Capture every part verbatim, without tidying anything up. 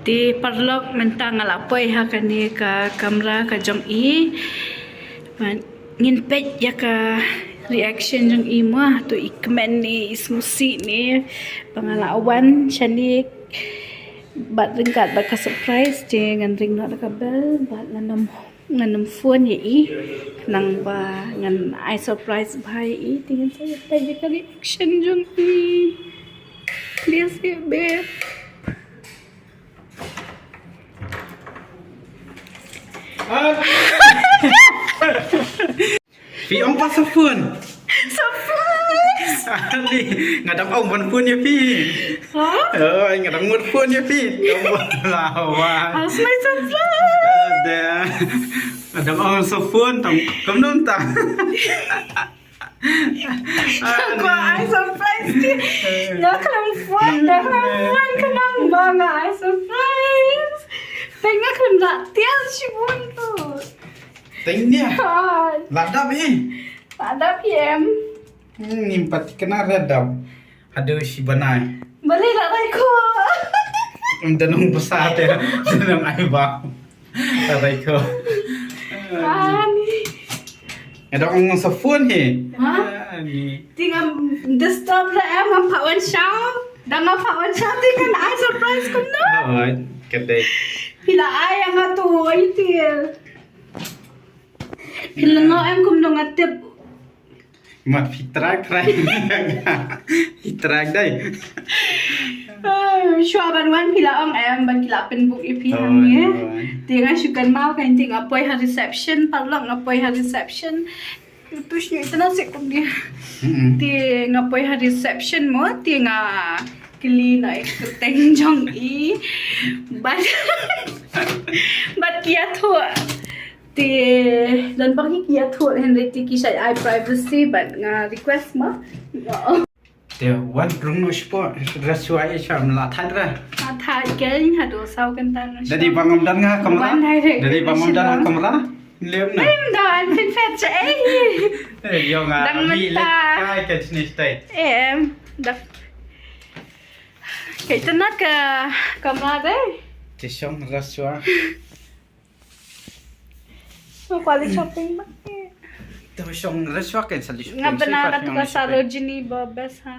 Te paralok mynta nga la poi ha kane ka kamra ka jong i. Ban ngin peit ïa ka reaction jong i mo, to i kmen ne i sngewsih ne ba nga la wan shane. Bad ryngkat bad ka surprise te ngan ring noh da ka bell bad ngan ym ngan ym phone ïa i. Nang ba ngan ai surprise bha ïa i te ngan sa ïa peit ïa ka reaction jong i. Please babe. Phi ong pa sa phone. Surprise. Ani, nga dang ong ban phone ïa phi. Ha? Oh, nga dang mut phone ïa phi. Lawan. How's my surprise? Ada. Nga dang ong sa phone tang. Kam num tang. Ko ai surprise ti. Nga klam phone da klam phone klam ba nga ai surprise. Teng nga klam da tiang shi bun tu. Teng nia. Hai. La dap hi. La dap hi em. Hmm, ngim pat kena red dap. Haduh shi banai. Balik la rai ko. Em, da nung besar te. Da nung ai ba. La rai ko. Ani. Nga dang ong sa phone hi. Ha? Ani. Ti ngam disturb la em ngam pat wan shaw. Da ngam pat wan shaw ti kan ai surprise kumno. Oi, kedai. Phi la ai nga tu ai ti. Phi la ngo em kumno nga tip. Mat phi trak trak. Phi trak dai. Ah, shuwa ban wan phi la ong em ban ki la pynbuk ïa phi hangne. Te nga shu kynmaw kan te nga poi ha reception, paralok nga poi ha reception. Tu shu itna se kum dia. Te nga poi ha reception mo te nga kylli na i kyrteng jong i. Bad bad ki ïathuh. Te don bang ki ïathuh hynrei te ki shait ai privacy bad nga request ma. Te wan rung no shuwa, ra shuwa ïa shuwa mla thait ra. Ma thait ke ïa haduh saw kynta no. Dadi bang ym don ha kamra. Wan direct. Dadi bang ym don ha kamra. Lem na. Em don fit fit cha ei. Eh, ïong nga dang mi mynta. Lek kai ka chini stai. Em da. Kaitna ka kamra dei. Te shong ra shuwa. Nga kwah leit shopping ba. Te shong ra shuwa kan sa leit shopping. Nga bna ka tu ka Sarojini ba best ha.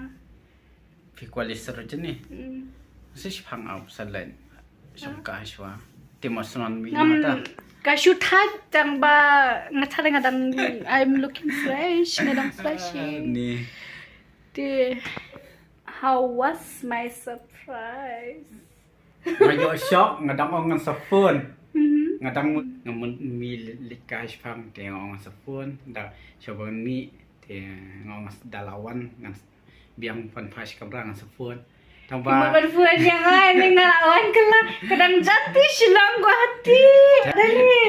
Phi kwah leit Sarojini? Hmm. Sa shipang au sa leit. Shong ka shuwa. Te ma snon mi ngam mata. Ka shu thait tang ba nga thait nga dang I'm looking fresh, nga dang fresh. Ah, ni. Te how was my surprise? Nga ïoh shock, nga dang ong ngan sa phone. Mhm. Nga dang mut, nga mut mi leit kai shipang te nga ong ngan sa phone. Da shuwa ban mih te nga ong ngan da la wan ngan biang pan phai shi kamra ngan sa phone. Tang ba. Ban phone ïa nga ni nga la wan kylla. Ka dang jati Shillong Guwahati. Dali.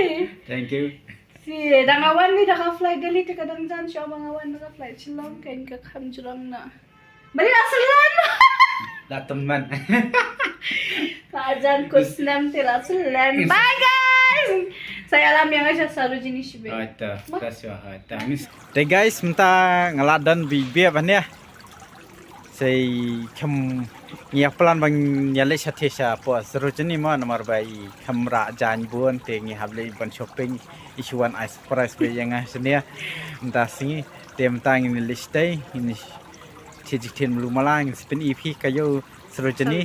Thank you. Si dang nga wan ni da ka flight Delhi te ka dang jan shuwa ba nga wan da ka flight Shillong kan ka kham jrong na. Bali la syllan. La tymmen. Ka jan ku snem te la syllan. Bye guys. Sa ïalam ïa nga sha Sarojini shibit. Ata, ta shuwa, ata. Te guys, mynta nga la don biang biang ba ne. Sei kham ngi ïa plan ba ngi ïa leit sha te sha pdeng Sarojini mo namar ba i kham rah jaiñ bun te ngi hap leit ban shopping i shu wan ai surprise ba ïa nga sha ne. Mynta sngi te mynta ngin leit sha te ngin Te jingthied mlu mala ngin sa pyni phi ka ïew Sarojini.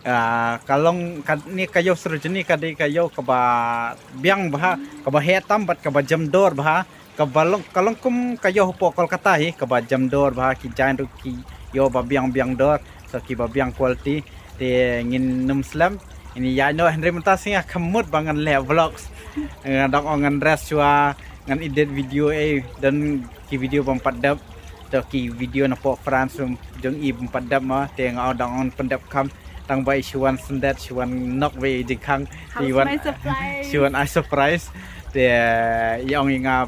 Ah, ka long ka, ni ka ïew Sarojini ka dei ka ïew kaba biang bha, kaba heh tam bad kaba jem dor bha. Kaba long, ka long kum ka ïew hapoh Kolkata hi, kaba jem dor bha, ki jaiñ ruh ki ïew ba biang biang dor, so kiba biang quality. Te ngin nym slem, ngin ïaid noh hynrei mynta sngi nga kham mut ba ngan leh vlogs. Nga dang ong ngan rest shuwa, ngan edit video ei, don ki video bym pat dep. To ki video na pok France jong i bym pat dep ma te nga dang ong pyndep kham tang ba i shu wan syndet shu wan nok ba i jingkhang i wan shu wan ai surprise te i ong i nga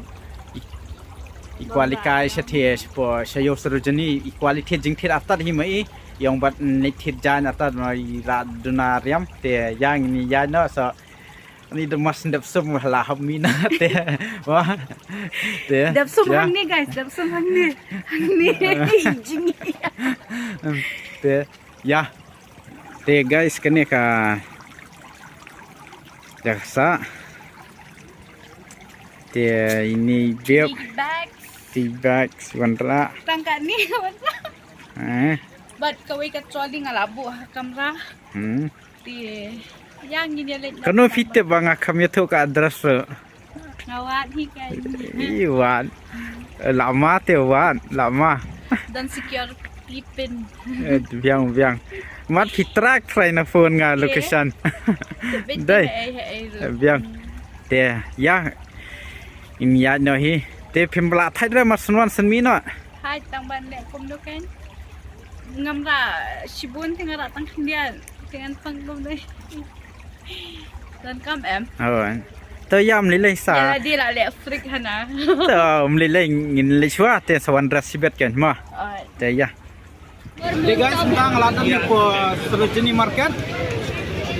i kwah leit kai sha te sha pdeng sha ïew Sarojini i kwah leit thied jingthied artat hi ma i i ong bad leit thied jaiñ artat ma i rah duna riam te ïa ngin ïaid noh so Ani da mas ndep sum la hap mina te. Wah. Te. Dep sum hangne guys, dep sum hangne. Hangne. Jing. Te. Ya. Te guys kane ka Dah sa. Te ini bib. Big bags. Big bags, wanrah. Tang katne wanrah. Eh. Bad kawei ka trolley nga la buh ha kamra. Hmm. Te ïa ngin ïa leit. Kano phi tip ba nga kham ïathuh ka address ruh? Nga wad hi ka. I wad. Lama te wad, lama. Don security pin. Eh, biang, biang. Mat phi track trai na phone nga location. Dai. Eh, biang. Te ïa. Im ïa no hi. Te phim bla thai dra mar sanwan san mi no. Hai tang ban leh kumno kan. Ngam ra shibun te nga ra tang khyndiat. Te ngan pang kumno. Don kam em. Oh. To ïa, ym lei lei sa. Ïa la di la leh freak hana. To ym lei lei, ngin leit shuwa te sa wanrah shibit kan ma. Te ïa. Te guys, mynta nga la don hapoh Sarojini Market.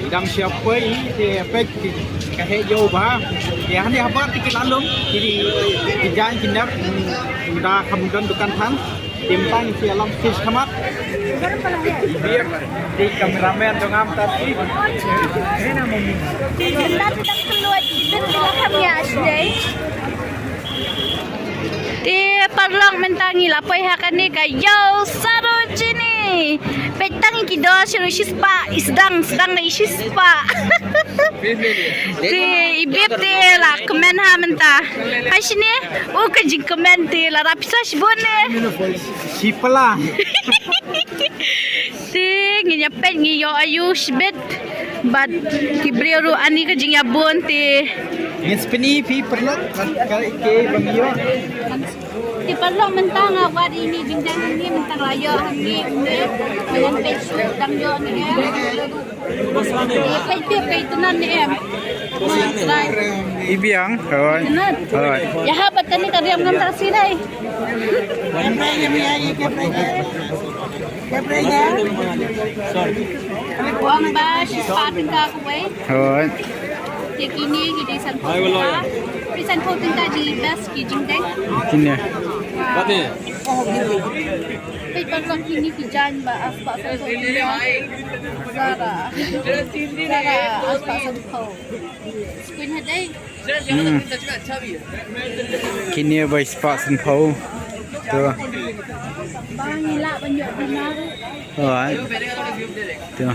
Dang sha poi te peit ka heh ïew bha. Te hangne habar te ki la lum ki, ki jaiñ ki nep. Mynta kham don dukan than. Te mynta ngi shu ïalam stage khmat. Te cameraman jong nga mynta. Te mynta te dang kloi, te la kham ïa sdei. Te paralok, mynta ngi la poi ha kane ka ïew Sarojini. Peit tang ki dor sha ruh, shispah, i sdang, sdang da i shispah. Te i bib te la kmen ha mynta. Ha shine, u ka jingkmen te la rap pisa shibun ne. Shipala. Te ngin ïa peit ngi ïoh aïu shibit. Bad ki briew ruh ani ka jingïabun te. Ngin sa pyni phi paralok ka, ka, ke bang ïoh. Te paralok, mynta nga wad ïa ine i jingjaiñ hangne, mynta nga la ïoh hangne une. Ngan peit shuh dang ïoh ne em. Peit, peit, peit, tu nan ne em. Try. I biang, hoi. Hoi. Ïa ha pat kane ka riam ngam tak si dai. Ong ba shispah tyngka kawei. Hoi. Te kine ki dei sanphew tyngka. Ki sanphew tyngka ji best ki jingdei. Kine. Peit paralok, kine ki jaiñ ba arspah sanphew tyngka. Zara. Zara arspah sanphew. Screen ha dei. Hmm. Kine ba arspah sanphew. To. Ba ngi lah ban ïoh bina. Alright. To.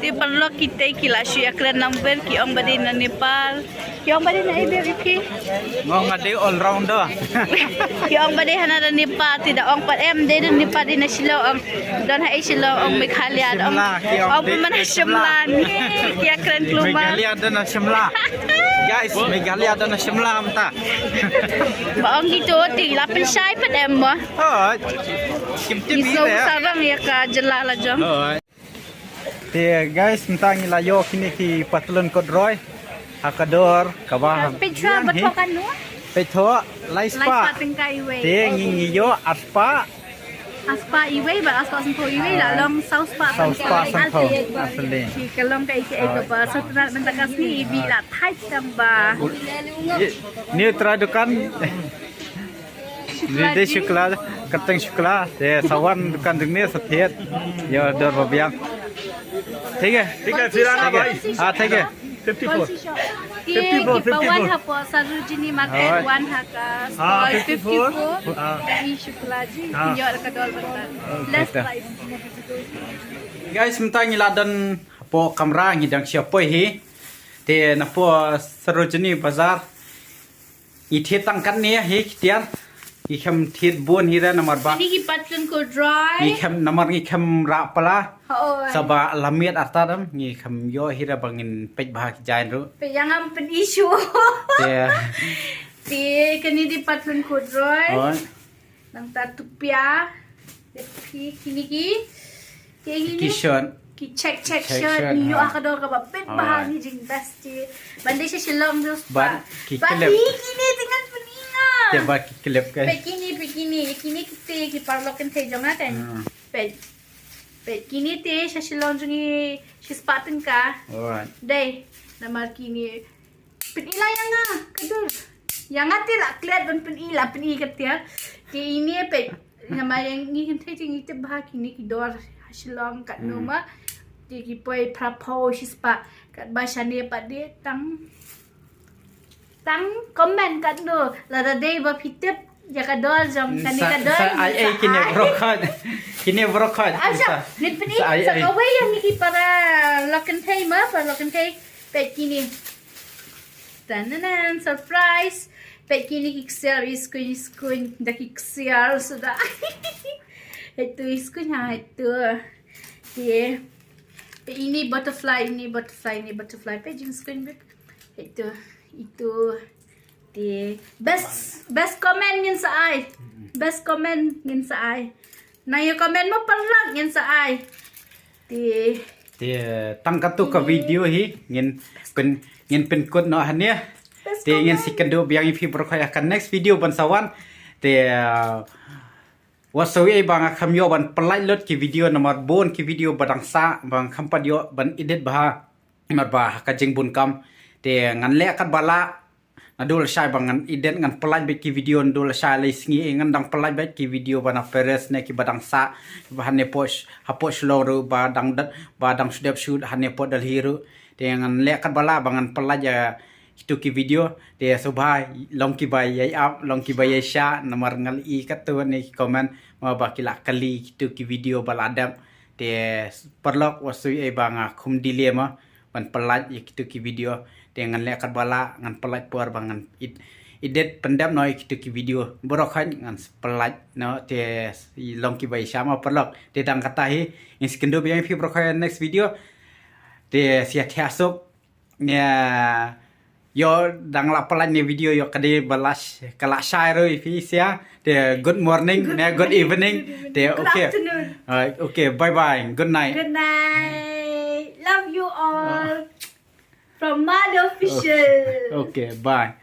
Te paralok, kitei ki la shu ïakren lang bad ki ong ba dei na Nepal. Ki ong ba dei na ei bad phi? Nga ong nga dei all rounder. Ki ong ba dei hana na Nepal, te da ong pat em dei na Nepal, dei na Shillong. Don ha ei Shillong, ong Meghalaya, ong. Shimla, ki ong ong dei man na Shimla. Shimla. Ki ïakren kluma. Meghalaya don na Shimla. Guys, Meghalaya don na Shimla mynta. Ba ong kito te la pynshai pat em mo. Oh. Kim tip. Ngi sngewsarong ïa ka jylla la jong. Oh. Te guys, mynta ngi la ïoh kine ki patlun kot roi ha ka dor kaba. Peit shuwa ba thoh katno? Peit thoh lai spah. Lai spah tyngka iwei. Te ngi, ngi ïoh arspah. Arspah iwei bad arspah sanphew iwei, la long saw spah. Saw spah sanphew. Asli. Ki ka long kaei kaei kaba sngewtynnat mynta ka sngi, i bih la thait tang ba. Ni trai dukan. Ni dei shukla, kyrteng shukla, te sa wan dukan jong ne sa thied. Ïa dor ba biang. ठीक है, ठीक है, फिर आना भाई। हाँ, ठीक है। Fifty four. Ki, fifty four, ki pawan fifty four. Hapoh Sarojini Market, wan ha ka stall fifty four. Ïa i shukla ji, ïa ka dor ba. Less price. Guys, mynta ngi la don hapoh kamra, ngi dang shu poi hi. Te napoh Sarojini Bazar. Ngi thied tang katne hi ki tiar. Ngi khlem thied bun hi re namar ba. Kine ki patlun kot roi. Ngi khlem namar ngi khlem rah pala. Hooid. Sa ba la miet artat em ngi khlem ïoh hi re ba ngin peit bha ki jaiñ ruh. Peit ïa ngam pyn-i shuh. Te kine dei patlun kot roi. Hooid. Nangta tupia. Te phi kine ki. Te kine ki shirt. Ki check, check shirt. Ngi ïoh ha ka dor kaba peit bha, ngi jing best te. Ban dei sha Shillong just ba. Ba ki clip. Kine te ngan pyni nga. Te ba ki clip ka. Peit kine, peit kine, kine ki te ki paralok kynthei jong nga kan. Peit. Peit kine te sha Shillong jong ngi shispah tyngka. Alright. Dei. Namar kine Pyn-i la ïa nga ka dur. Ïa nga te la klet ban pyn-i, la pyn-i ka tiar. Te ine peit namar ïa ngi kynthei te ngi tip bha kine ki dor ha Shillong katno ma. Te ki poi phra phew shi spah. Katba shane pat de tang, tang comment katno. Lada dei ba phi tip ïa ka dor jong kane ka dor, sa ai ai, kine brokot. Kine brokot. Acha, ngin pyni sa ai sa ai. Kawei ïa ngi ki para lok kynthei ma, para lok kynthei. Peit kine. Tananan, surprise. Peit kine ki ksiar, i skuin, i skuin. Da ki ksiar suda. Itu i skuin ha itu. Ye. Peit ini butterfly, ini butterfly, ini butterfly. Peit jingskun bit. Itu, itu. Te best, best comment ngin sa ai. Best comment ngin sa ai. Nang ïa comment mo paralok ngin sa ai. Te, te tang katto ka video hi ngin pyn, ngin pynkut noh hangne. Te ngin sa ïakynduh biang ïa phi baroh ha ka next video ban sa wan. Te, uh, wat sngewsih ba nga kham ïoh ban pynlait lut ki video namar bun ki video ba dang sah ba nga kham pat ïoh ban edit bha namar ba ka jingbun kam. Te ngan leh katba lah, naduh lashai ba ngan edit, ngan pynlait beit ki video, naduh lashai lai sngi ngan dang pynlait beit ki video ba na Paris ne kiba dang sah, ba hangne hapoh, hapoh Shillong ruh ba dang dat, ba dang shu dep shoot hangne hapoh Delhi ruh. Te ngan leh katba lah ba ngan pynlait ïa kitu ki video. Te sngewbha long kiba ïai ap, long kiba ïai shah namar nga la i katto ne ki comment ma ba ki la kylli kitu ki video ba la dep. Te paralok wat sngewsih ba nga khum delay ma ban pynlait ïa kitu ki video. Te ngan leh katba lah, ngan pynlait por ba ngan ed-, edit pyndep noh ïa kitu ki video. Baroh khoit ngan pynlait noh, te long kiba ïai shah ma paralok. Te tang kata hi, ngin sa ïakynduh biang ïa phi baroh ha next video. Te sa ïathiah suk. Ïa, ïoh dang la pynlait ne video ïoh ka dei ba la sh-, ka la shai ruh ïa phi sha. Te good morning ne good evening. Te okay. Good afternoon. Alright, okay, bye bye. Good night. Good night. Love you all. From Mado Official. Okay, bye.